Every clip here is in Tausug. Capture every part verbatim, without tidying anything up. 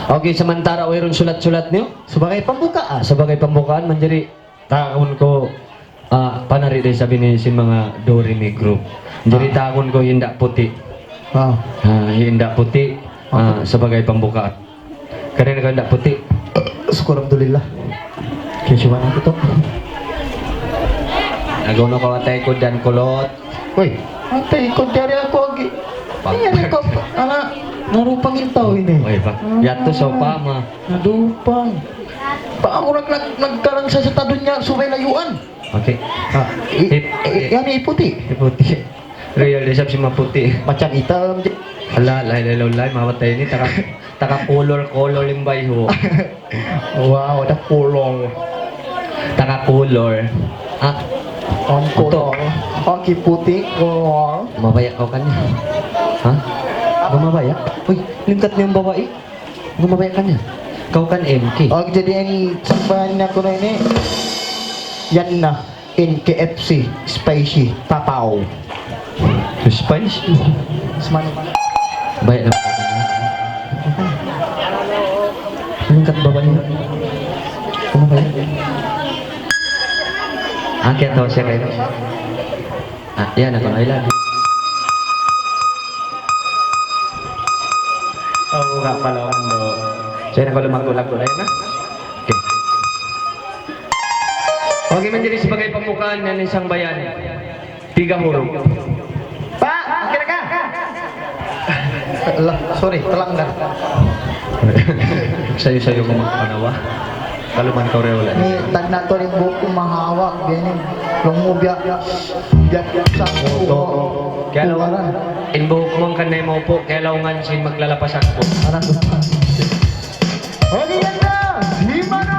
Okay, samantara' wayruun sulat-sulat niyu? Subagay pambukaan. Ah, subagay pambukaan, manjari tawagun ku, ah, panari da isab ini sin manga Do Re Mi group. Manjari tawagun ku Hinda' Puti'. Ah. Ah, Hinda' Puti', ah, subagay pambukaan. Kari na ka Hinda' Puti'. Sukur, alhamdulillah. Kaya siya na ito. Nagano ka, watay ku dan kulot. Uy, watay ku, dari aku lagi. Ini ko, ana, narupang in tau ini. Uy, pa. Yadtu sa upama. Nadupang. Pa, aku nag-, nag-, nagkalang sa, sa tadun niya, subay layuan. Okay. Ah, i-, i-, yan, iputi'. Iputi'. Real da isab sin maputi'. Macam itam. Ala, lain, lain, lain, mawatay ini, taka, taka color, color in bayhu'. Wow, ada color. Taka color. Ah, ang color. Okay, puti', color. Mabaya' kaw kaniya. Ha? Mabaya'? Uy, lingkat niya in babai. Mabaya' kaniya. Kaw kan M K. Oh, jadi in sambahan niya kuno ini, yan na, in K F C, spicy, tataw. Spicy? Seman. Baya' na. Lingkat babai. Mabaya'. Aki atawa siya kayo? Ah, yan, ako na ilan. Oo nga pala, ano. So, yan ako lumago-lago na yun, ha? Okay. Okay, manjari subagay pambukaan na isang bayan. Tiga huruf. Pa, okay na ka? Lah, sorry, talanggal. Sayu-sayu ka magpanawa. Kaluman ka, Oreo, wala. Ni, tagna' tuud in buhuk ku mahaba', biya' ini. Laung mu biya', biya', biya' sa Moto. Kaya laung, in buhuk mu hangkan na maupu', kaya laungan sin maglalapas aku. Anak ko. Okay, yan na! Himano!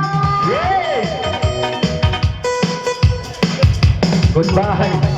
Goodbye!